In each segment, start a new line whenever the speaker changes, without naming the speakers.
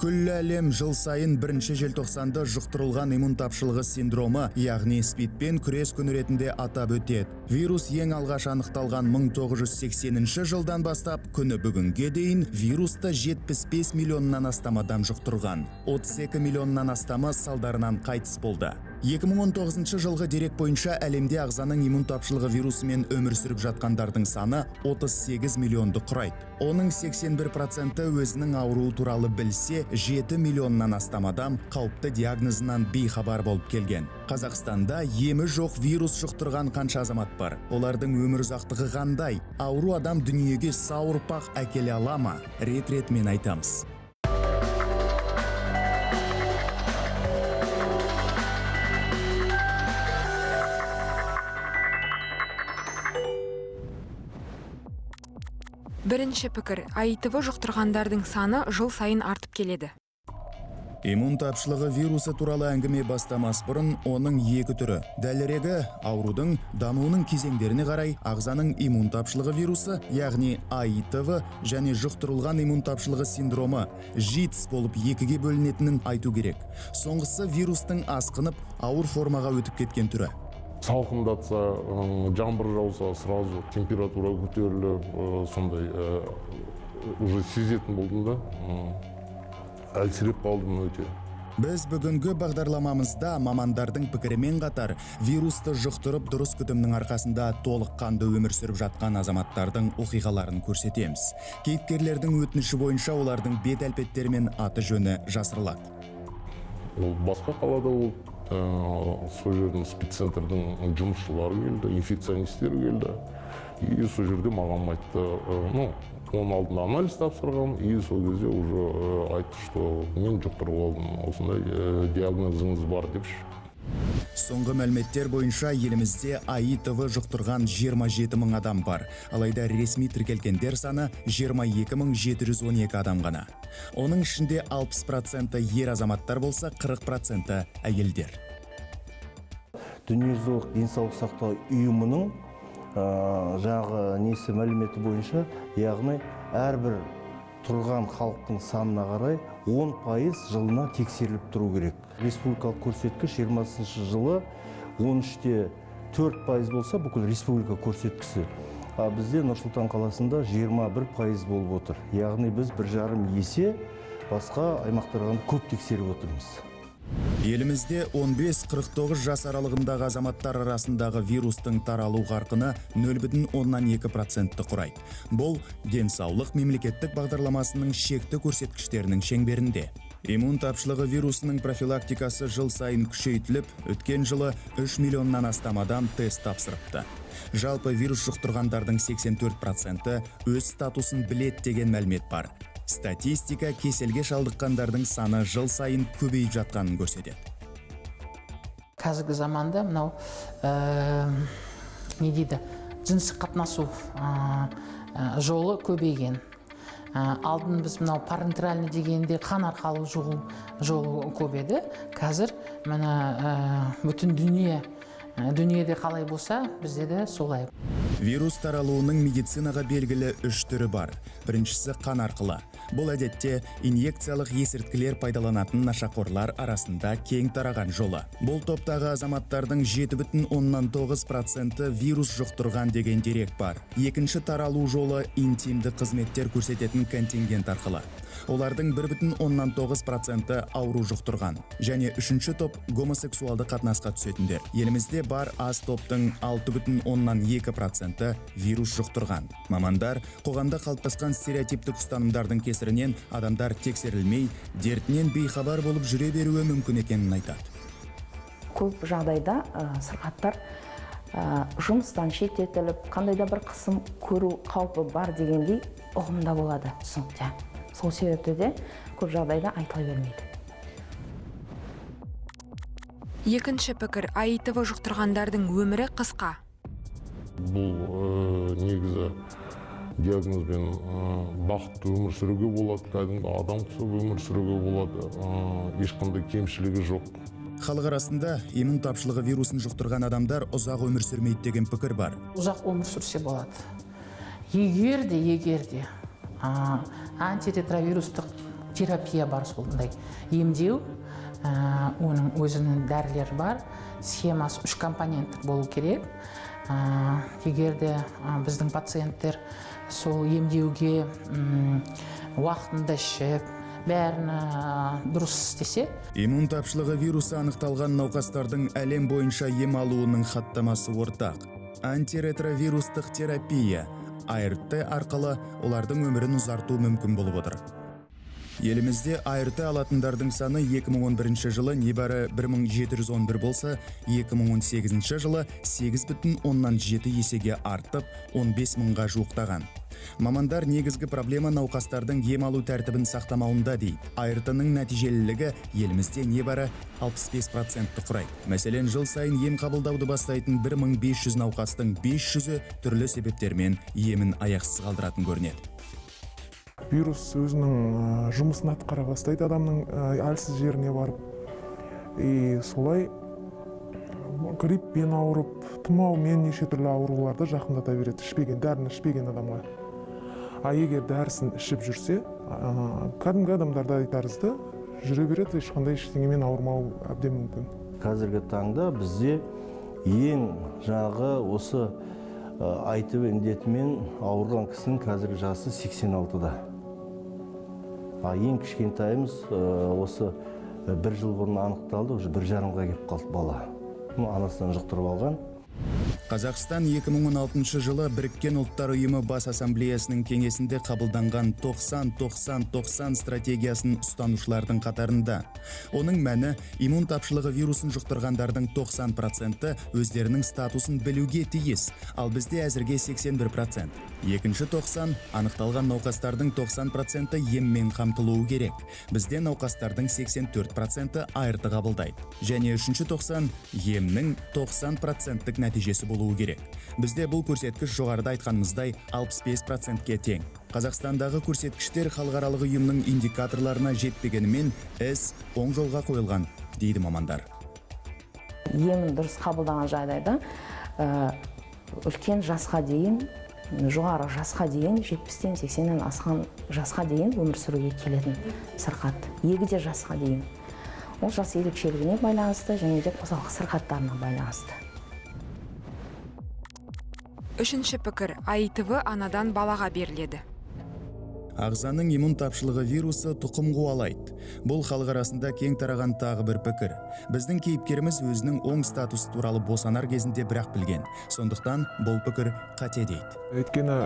Күллі әлем жыл сайын 1 желтоқсанды жұқтырылған иммун тапшылығы синдромы, яғни СПИДпен күрес күні ретінде атап өтеді. Вирус ең алғаш анықталған 1980 жылдан бастап күні бүгінге дейін вирусты 75 миллионнан астам адам жұқтырған. 32 миллионнан астамы салдарынан қайтыс болды. 2019 жылғы дерек бойынша әлемде ағзаның иммун тапшылығы вирусымен өмір сүріп жатқандардың саны 38 миллионды құрайды. Оның 81%-і өзінің ауруы туралы білсе, 7 миллионнан астам адам қауіпті диагнозынан бейхабар болып келген. Қазақстанда емі жоқ вирус жұқтырған қанша азамат бар? Олардың өмір ұзақтығы қандай? Ауру адам дүниеге сау ұрпақ әкеле ала ма? Рет-ретімен айтамыз.
Бірінші пікір: АИТВ жұқтырғандардың саны жыл сайын артып келеді.
Иммун тапшылығы вирусы туралы әңгіме бастамас бұрын оның екі түрі. Дәлірегі, аурудың дамуының кезеңдеріне қарай ағзаның иммун тапшылығы вирусы, яғни АИТВ, және жұқтырылған иммун тапшылығы синдромы, ЖИТС, болып екіге бөлінетінін айту керек. Соңғысы вирустың асқынып, ауыр формаға өтіп кеткен түрі.
Салқындатса, жаңбыр жауса, сразу температура көтеріліп, сондай уже сезетін болдым да. Әлсіреп қалдым өте.
Біз бүгінгі бағдарламамызда мамандардың пікірімен қатар вирусты жұқтырып, дұрыс күтімнің арқасында толыққанды өмір сүріп жатқан азаматтардың оқиғаларын көрсетеміз. Кейіпкерлердің өтініші бойынша олардың бет әлпеттері мен аты жөні жасырылады.
Ол басқа қалада болды. Сол жердің СПИД-центрдің жұмысшылары келді, инфекционистер келді и сол жерде маған айтты, ну, оның алдында анализ тапсырған, и сол кезде уже айтты, что мен жұқтырып алдым, осындай диагнозыңыз бар деп ше.
Соңғы мәліметтер бойынша елімізде АИТВ жұқтырған 27 мың адам бар. Алайда ресми тіркелгендер саны 22 мың 712 адам ғана. Оның ішінде 60%-і ер азаматтар болса, 40%-і әйелдер.
Дүниежүзілік денсаулық сақтау ұйымының жаңағы несі, мәліметі бойынша, яғни әрбір тұрған халықтың санына қарай 10% жылына тексеріліп тұру керек. Республикалық көрсеткіш 20 жылы 13-те 4% болса, бүкіл республика көрсеткіші, а бізде Нұр Сұлтан қаласында 21% болып отыр. Яғни біз 1,5 есе басқа аймақтардан көп тексеріп отырмыз.
Елімізде 15-49 жас аралығындағы азаматтар арасындағы вирустың таралу қарқыны 0,2%-ті құрайды. Бұл денсаулық мемлекеттік бағдарламасының шекті көрсеткіштерінің шеңберінде. Иммун тапшылығы вирусының профилактикасы жыл сайын күшейтіліп, өткен жылы 3 миллионнан астам адам тест тапсырыпты. Жалпы вирус жұқтырғандардың 84%-і өз статусын білет деген мәлімет бар. Статистика кеселге шалдыққандардың саны жыл сайын көбейіп жатқанын көрсетеді.
Қазіргі заманда мынау не дейді, жыныстық қатынасу жолы көбейген. Алдын біз мынау парентеральный дегенде қан арқылы жұғу жолы көп еді. Қазір міне, бүтін дүниеде қалай болса, бізде де солай.
Вирус таралуының медицинаға белгілі үш түрі бар. Біріншісі қан арқылы. Бұл әдетте инъекциялық есірткілер пайдаланатын нашақорлар арасында кең тараған жолы. Бұл топтағы азаматтардың 7,9%-і вирус жұқтырған деген дерек бар. Екінші таралу жолы интимді қызметтер көрсететін контингент арқылы. Олардың 1,9%-і ауру жұқтырған. Және үшінші топ гомосексуалды қатынасқа түсетіндер. Елімізде бар аз топтың 6,2%-і вирус жұқтырған. Мамандар қоғамда қалыптасқан стереотиптік ұстанымдардың кесірінен адамдар тексерілмей, дертінен бейхабар болып жүре беруі мүмкін екенін айтады.
Көп жағдайда сырқаттар жұмыстан шеттетіліп, қандай да бір қысым көру қаупі бар дегендей ұғымда болады, түсінікте. Сол себепті де көп жағдайда айтыла бермейді.
Екінші пікір: АИТВ жұқтырғандардың өмірі қысқа.
Бұл негізі диагнозбен бақытты өмір сүруге болады, кәдімгі адам құсап өмір сүруге болады, ешқандай кемшілігі жоқ.
Халық арасында иммун тапшылығы вирусын жұқтырған адамдар ұзақ өмір сүрмейді деген пікір бар.
Ұзақ өмір сүрсе болады, егер де антиретровирустық Терапия бар, сондай емдеу, оның өзінің дәрілері бар, схемасы 3 компоненттік болу керек. Егер де біздің пациенттер сол емдеуге уақытында ішіп, бәрін дұрыс істесе.
Иммун тапшылығы вирусы анықталған науқастардың әлем бойынша ем алуының хаттамасы ортақ. Антиретровирустық терапия, АРТ арқылы олардың өмірін ұзарту мүмкін болып отыр. Елімізде АРТ алатындардың саны 2011 жылы небәрі 1711 болса, 2018 жылы 8,7 есеге артып, 15 мыңға жуықтаған. Мамандар негізгі проблема науқастардың ем алу тәртібін сақтамауында дейді. АРТ-ның нәтижелілігі елімізде небәрі 65%-ті құрайды. Мәселен, жыл сайын ем қабылдауды бастайтын 1500 науқастың 500-і түрлі себептермен емін аяқсыз қалдыратын көрінеді.
Вирус өзінің жұмысын атқара бастайды адамның әлсіз жеріне барып. И солай гриппен ауырып, тұмаумен неше түрлі ауруларды жақындата береді, ішпеген, дәріні ішпеген адамға. А егер дәрісін ішіп жүрсе, кәдімгі адамдардай тәрізді жүре береді, ешқандай ештеңемен ауырмау әбден мүмкін.
Қазіргі таңда бізде ең жаңағы осы АИТВ індетімен ауырған кісінің қазіргі жасы 86-да. А ең кішкентайымыз осы бір жыл бұрын анықталды, уже 1,5-ға келіп қалды бала. Анасынан жұқтырып алған.
Қазақстан 2016 жылы Біріккен Ұлттар Ұйымы Бас Ассамблеясының кеңесінде қабылданған 90-90-90 стратегиясын ұстанушылардың қатарында. Оның мәні иммун тапшылығы вирусын жұқтырғандардың 90% өздерінің статусын білуге тиіс, ал бізде әзірге 81%. Екінші 90, анықталған науқастардың 90% еммен қамтылуы керек. Бізде науқастардың 84% АРТ қабылдайды. Және үшінші 90, емнің 90%-тік нәтижесі болуы керек. Бізде бұл көрсеткіш жоғарыда айтқанымыздай 65%-ке тең. Қазақстандағы көрсеткіштер халықаралық ұйымның индикаторларына жетпегенімен іс оң жолға қойылған, дейді мамандар.
Емін дұрыс қабылдаған жағдайда үлкен жасқа дейін, жоғары жасқа дейін, 70-тен 80-нен асқан жасқа дейін өмір сүруге келетін сырқат. Егде жасқа дейін. Ол жас ерекшелігіне байланысты және де қосалқы сырқаттарына байланысты.
Үшінші пікір: АИТВ анадан балаға беріледі.
Ағзаның иммун тапшылығы вирусы тұқым қуалайды. Бұл халық арасында кең тараған тағы бір пікір. Біздің кейіпкеріміз өзінің оң статусы туралы босанар кезінде бірақ білген. Сондықтан бұл пікір қате дейді.
Өйткені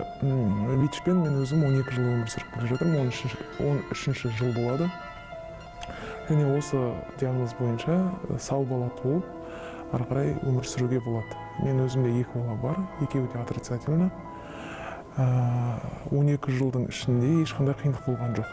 ВИЧ-пен мен өзім 12 жыл өмір сүріп келе жатырмын, 13 жыл болады. Және осы диагноз бойынша сау бала туып, ары қарай өмір сүруге болады. Мен өзімде 2 бала бар, екеуі де отрицательно. 12 жылдың ішінде ешқандай қиындық болған жоқ.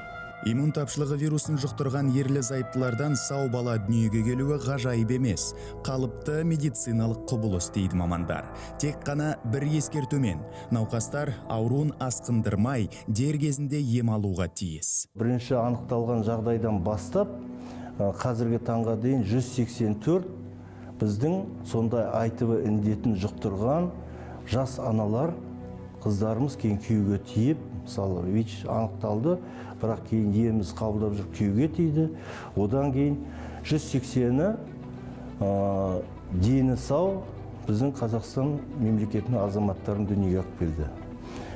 Иммун тапшылығы вирусын жұқтырған ерлі зайыптылардан сау бала дүниеге келуі ғажайып емес. Қалыпты медициналық құбылыс дейді мамандар. Тек қана бір ескертумен, науқастар ауруын асқындырмай, дер кезінде ем алуға тиіс.
Бірінші анықталған жағдайдан бастап, қазіргі таңға дейін 184 біздің сондай АИТВ індетін жұқтырған жас аналар, қыздарымыз кейін күйеуге тиіп, мысалы ВИЧ анықталды, бірақ кейін еміміз қабылдап жүріп күйеуге тиді. Одан кейін 180-і дені сау біздің Қазақстан мемлекетінің азаматтарын дүниеге алып келді.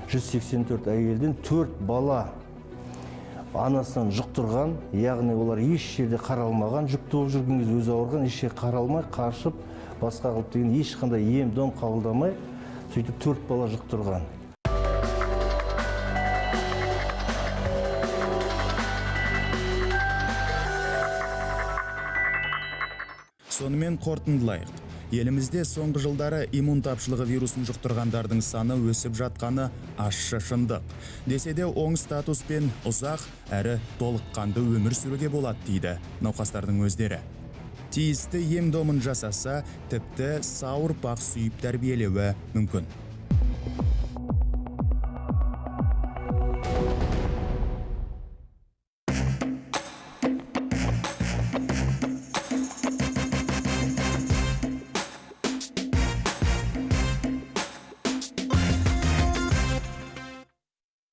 184 әйелден 4 бала анасынан жұқтырған, яғни олар еш жерде қаралмаған, жүкті болып жүрген кезде өзі ауырған, еш жерде қаралмай, қашып, басқа қылып деген ешқандай ем-дом қабылдамай, сөйтіп 4 бала жұқтырған.
Сонымен қорытындылайық. Елімізде соңғы жылдары иммун тапшылығы вирусын жұқтырғандардың саны өсіп жатқаны ащы шындық. Десе де оң статуспен ұзақ әрі толыққанды өмір сүруге болады дейді науқастардың өздері. Тиісті ем-домын жасаса, тіпті сау ұрпақ сүйіп тәрбиелеуі мүмкін.